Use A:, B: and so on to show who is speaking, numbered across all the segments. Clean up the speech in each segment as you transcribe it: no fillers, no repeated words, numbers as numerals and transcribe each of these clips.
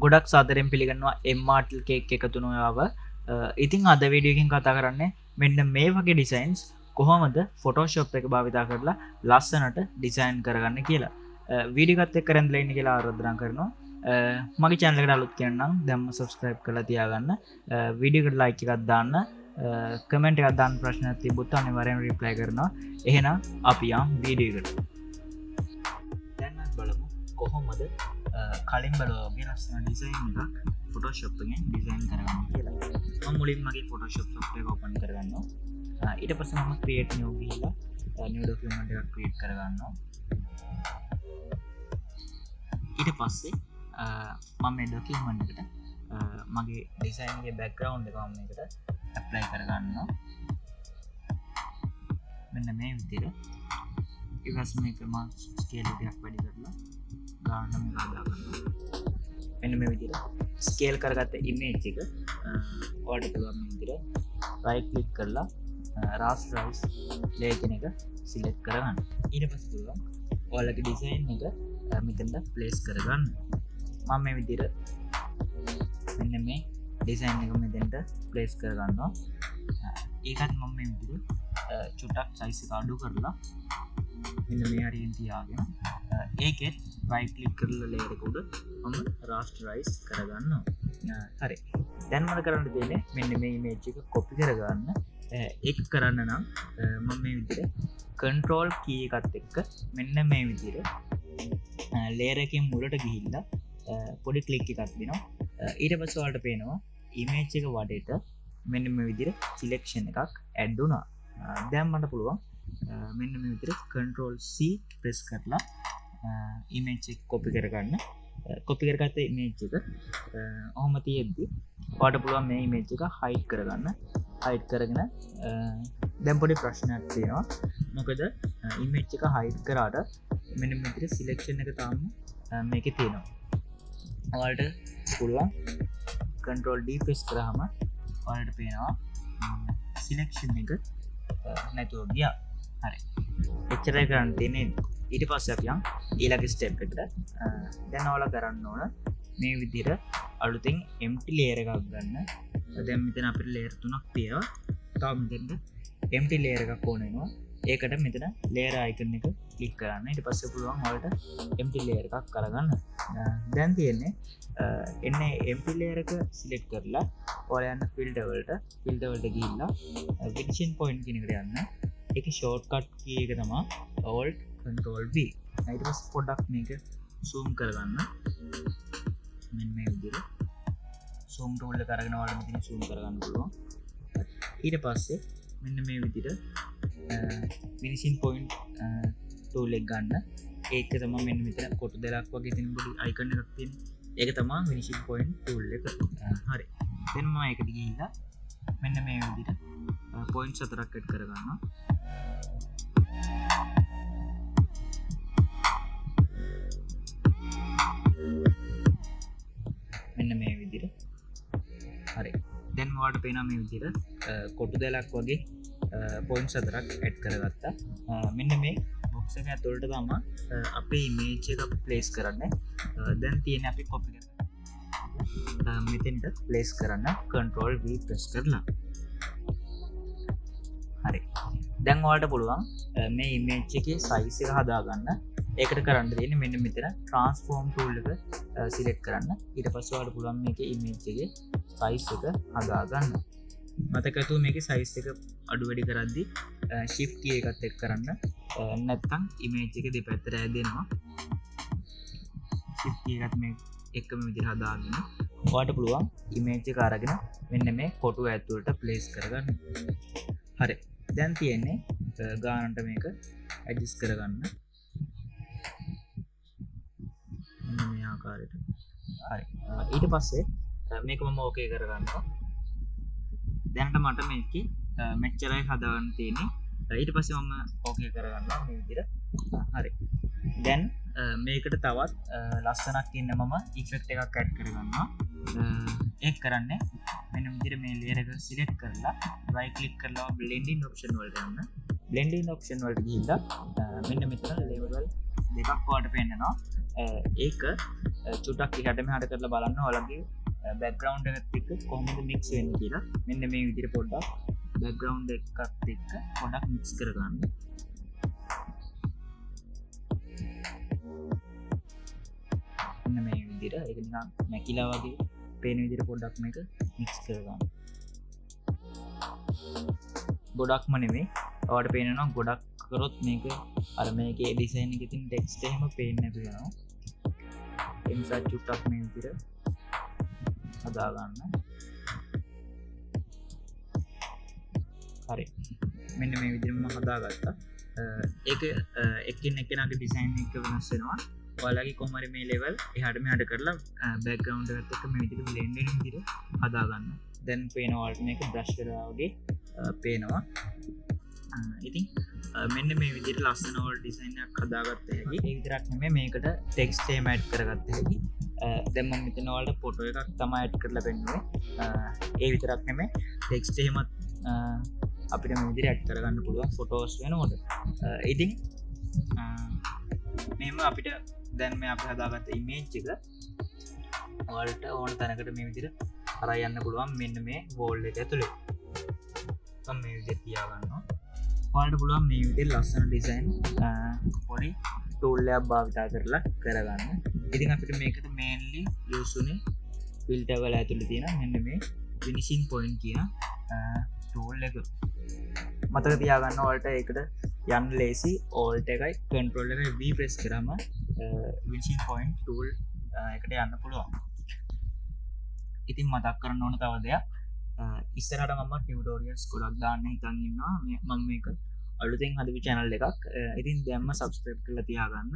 A: ගොඩක් සාදරයෙන් පිළිගන්නවා MRTL cake එකතු වුණ ඔයාව. ඉතින් අද වීඩියෝ එකෙන් කතා කරන්නේ මෙන්න මේ වගේ ඩිසයින්ස් කොහොමද Photoshop එක භාවිතා කරලා ලස්සනට ඩිසයින් කරගන්න කියලා. වීඩියෝ එකත් එක්ක රැඳිලා ඉන්න කියලා ආරාධනා කරනවා. මගේ channel එකට අලුත් කෙනෙක් නම් දැන්ම subscribe කරලා තියාගන්න. වීඩියෝ එකට like එකක් දාන්න. කමෙන්ට් එකක් දාන්න ප්‍රශ්නයක් තිබ්බොත් අනිවාර්යයෙන්ම රිප්ලයි කරනවා. එහෙනම් අපි යමු වීඩියෝ එකට. දැන් අපි බලමු කොහොමද කලින් බැලුවා වගේ ලස්සන ඩිසයින් එකක් Photoshop එකෙන් ඩිසයින් කරගන්න කියලා. මම මුලින්ම මගේ Photoshop software එක ඕපන් කරගන්නවා. ඊට පස්සේ මම create new ගිහිල්ලා new document එකක් create කරගන්නවා. ඊට පස්සේ මම මේ document එකට මගේ ඩිසයින් එකේ background එක මම මේකට ඇප්ලයි කරගන්නවා. මෙන්න මේ විදිහට. ඊට පස්සේ මේක මම ස්කේල් එකක් වැඩි කරලා ගානට මේක හදාගන්නවා. මෙන්න මේ විදිහට ස්කේල් කරගත්ත ඉමේජ් එක ඔයාලට පුළුවන් මේ විදිහට රයිට් ක්ලික් කරලා රාස්ටරයිස් ලේයර් කියන එක සිලෙක්ට් කරගන්න. ඊට පස්සේ පුළුවන් ඔයාලගේ ඩිසයින් එක මෙතනට ප්ලේස් කරගන්න. මම මේ විදිහට මෙන්න මේ ඩිසයින් එක මෙතනට ප්ලේස් කරගන්නවා. ඒකත් මම මේ විදිහට චුට්ටක් සයිස් එක අඩු කරලා මෙන්න මේ හරියෙන් තියාගෙන ඒකෙත් රයිට් ක්ලික් කරලා ලේයර් එක උඩ මම රාස්ටරයිස් කරගන්නවා. හරි. දැන් මට කරන්න තියෙන්නේ මෙන්න මේ ඉමේජ් එක කොපි කරගන්න. ඒක කරන්න නම් මම මේ විදිහට කන්ට්‍රෝල් කී එකත් එක්ක මෙන්න මේ විදිහට ලේයර් එකෙන් මුලට ගිහිල්ලා පොඩි ක්ලික් එකක් දෙනවා. ඊට පස්සේ ඔයාලට පේනවා ඉමේජ් එක වටේට මෙන්න මේ විදිහට සිලෙක්ෂන් එකක් ඇඩ් වුණා. දැන් මට පුළුවන් මෙන්න මේ විදිහට කන්ට්‍රෝල් C press කරලා ඉමේජ් එක කොපි කරගන්න. කොපි කරගත්ත ඉමේජ් එක ඔහොම තියෙද්දි ඔයාලට පුළුවන් මේ ඉමේජ් එක හයිඩ් කරගන්න. හයිඩ් කරගෙන දැන් පොඩි ප්‍රශ්නයක් තියෙනවා. මොකද ඉමේජ් එක හයිඩ් කරාට මෙන්න මේ විදිහට සිලෙක්ෂන් එක තාම මේකේ තියෙනවා. ඔයාලට පුළුවන් කන්ට්‍රෝල් D press කරාම ඔයාලට පේනවා සිලෙක්ෂන් එක නැතුව ගියා. හරි. එච්චරයි කරන්න තියෙන්නේ. ඊට පස්සේ අපි යන් ඊළඟ ස්ටෙප් එකට. දැන් ඔයාලා කරන්න ඕන මේ විදිහට අලුතෙන් empty layer එකක් ගන්න. දැන් මෙතන අපිට layer තුනක් තියෙනවා. තව මෙතනට empty layer එකක් ඕන වෙනවා. ඒකට මෙතන layer icon එක ක්ලික් කරන්න. ඊට පස්සේ පුළුවන් ඔයාලට empty layer එකක් කරගන්න. දැන් තියෙන්නේ එන්නේ empty layer එක සිලෙක්ට් කරලා ඔයාලා යන්න filter වලට. Filter වලට ගිහිල්ලා vanishing point කියන එකට යන්න. ඒකේ ෂෝට්කට් කී එක තමයි Alt Control V. ඊට පස්සේ පොඩ්ඩක් මේක zoom කරගන්න. මෙන්න මේ විදිහට zoom tool එක අරගෙන ඔයාලා මෙතන zoom කරගන්න පුළුවන්. ඊට පස්සේ මෙන්න මේ විදිහට vanishing point tool එක ගන්න. ඒක තමයි මෙන්න මෙතන කොටු දෙලක් වගේ තියෙන පොඩි icon එකක් තියෙන. ඒක තමයි vanishing point tool එක. හරි. දැන් මම ඒකට ගිහිල්ලා මෙන්න මේ විදිහට පොයින්ට්ස් හතරක් ඇඩ් කරගන්නවා. මෙන්න මේ විදිහට. හරි. දැන් ඔයාලට පේනවා මේ විදිහට කොටු දෙලක් වගේ පොයින්ට්ස් හතරක් ඇඩ් කරගත්තා. මෙන්න මේ බොක්ස් එක ඇතුළට තමයි අපේ ඉමේජ් එක අපි ප්ලේස් කරන්නේ. දැන් තියෙන්නේ අපි කොපි කරගන්න. මෙතෙන්ට ප්ලේස් කරන්න කන්ට්‍රෝල් V press කරලා. හරි. දැන් ඔයාලට පුළුවන් මේ ඉමේජ් එකේ සයිස් එක හදාගන්න. ඒකට කරන්න තියෙන්නේ මෙන්න මෙතන ට්‍රාන්ස්ෆෝම් ටූල් එක සිලෙක්ට් කරන්න. ඊට පස්සේ ඔයාලට පුළුවන් මේකේ ඉමේජ් එකේ සයිස් එක හදාගන්න. මතක ඇතුව මේකේ සයිස් එක අඩු වැඩි කරද්දි shift key එකත් එක්ක කරන්න. නැත්නම් ඉමේජ් එක දෙපැත්තට ඇදෙනවා. shift key එකත් මේ එක්කම විදිහට හදාගෙන ඔයාලට පුළුවන් ඉමේජ් එක අරගෙන මෙන්න මේ කොටුව ඇතුළට ප්ලේස් කරගන්න. හරි. දැන් තියෙන්නේ ගානට මේක ඇඩ්ජස්ට් කරගන්න. මෙන්න මේ ආකාරයට. හරි. ඊට පස්සේ මේක මම ඕකේ කරගන්නවා. දැනට මට මේකේ මෙච්චරයි හදාගන්න තියෙන්නේ. ඊට පස්සේ මම ඕකේ කරගන්නවා මේ විදිහට. හරි. දැන් මේකට තවත් ලස්සනක් ඉන්න මම ඉෆෙක්ට් එකක් ඇඩ් කරගන්නවා. ඒක කරන්නේ මෙන්න විදිහට මේ ලේයර් එක සිලෙක්ට් කරලා රයිට් ක්ලික් කරලා බ්ලෙන්ඩින් ඔප්ෂන් වලට යන්න. බ්ලෙන්ඩින් ඔප්ෂන් වලට ගිහිල්ලා මෙන්න මෙතන ලෙවල් දෙකක් ඔයාලට පෙන්නනවා. ඒක චුට්ටක් එහාට මෙහාට කරලා බලන්න ඔයාලගේ බැක්ග්‍රවුන්ඩ් එකත් එක්ක කොහොමද මික්ස් වෙන්නේ කියලා. මෙන්න මේ විදිහට පොඩ්ඩක් බැක්ග්‍රවුන්ඩ් එකත් එක්ක පොඩ්ඩක් මික්ස් කරගන්න. මෙන්න මේ විදිහට ඒක නිකන් මැකිලා වගේ පේන විදිහට පොඩ්ඩක් මේක මික්ස් කරගන්න. ගොඩක්ම නෙමෙයි, ඔයාලට පේනවා නම් ගොඩක් කරොත් මේක අර මේකේ ඩිසයින් එකේ තියෙන ටෙක්ස්ට් එහෙම පේන්නේ නැතු වෙනවා. ඒ නිසා චුට්ටක් මේ විදිහට හදාගන්න. හරි, මෙන්න මේ විදිහට මම හදාගත්තා. ඒක එකින් එක්කෙනාගේ ඩිසයින් එක වෙනස් වෙනවා. ඔයාලගේ කොහොම හරි මේ ලෙවල් එහාට මෙහාට කරලා බැක්ග්‍රවුන්ඩ් එකත් එක්ක මේ විදිහට බ්ලෙන්ඩ් වෙන විදිහට හදාගන්න. දැන් පේනවා ඔයාලට මේක බ්‍රෂ් වෙලා වගේ පේනවා. ඉතින් මෙන්න මේ විදිහට ලස්සන වල ඩිසයින් එකක් හදාගත්ත හැකි. ඒ විතරක් නෙමෙයි, මේකට ටෙක්ස්ට් එහෙම ඇඩ් කරගත්ත හැකි. දැන් මම මෙතන ඔයාලට ෆොටෝ එකක් තමයි ඇඩ් කරලා පෙන්නුවේ. ඒ විතරක් නෙමෙයි, ටෙක්ස්ට් එහෙමත් අපිට මේ විදිහට ඇඩ් කරගන්න පුළුවන් ෆොටෝස් වෙනකොට. ඉතින් මෙහෙම අපිට දැන් මේ අපි හදාගත්ත ඉමේජ් එක ඔයාලට ඕන තැනකට මේ විදිහට අරන් යන්න පුළුවන්. මෙන්න මේ වෝල් එක ඇතුලේ මම මේ විදිහට තියාගන්නවා. ඔයාලට පුළුවන් මේ විදිහට ලස්සන ඩිසයින් පොඩි ටූල් එකක් භාවිතා කරලා කරගන්න. ඉතින් අපිට මේකට මේන්ලි යූස් වුනේ ෆිල්ටර් වල ඇතුලේ තියෙන මෙන්න මේ ෆිනිෂින් පොයින්ට් කියන ටූල් එක. මතක තියාගන්න ඔයාලට ඒකට යන්න ලේසි, ඕල්ට් එකයි කන්ට්‍රෝල් එකයි V press කරාම ෆිනිෂින් පොයින්ට් ටූල් එකට යන්න පුළුවන්. ඉතින් මතක් කරන්න ඕන තව දෙයක්, ඉස්සරහට මම ටියුටෝරියල්ස් ගොඩක් දාන්න හිතන් ඉන්නවා. මම මේක අලුතෙන් හදපු චැනල් එකක්. ඉතින් දැන්ම සබ්ස්ක්‍රයිබ් කරලා තියාගන්න,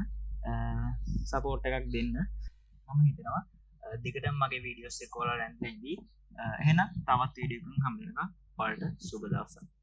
A: සපෝට් එකක් දෙන්න. මම හිතනවා දිගටම මගේ වීඩියෝස් එක්ක ඔයාලා රැඳිලා ඉඳී. එහෙනම් තවත් වීඩියෝ එකකින් හම්බ වෙනකම් ඔයාලට සුබ දවසක්.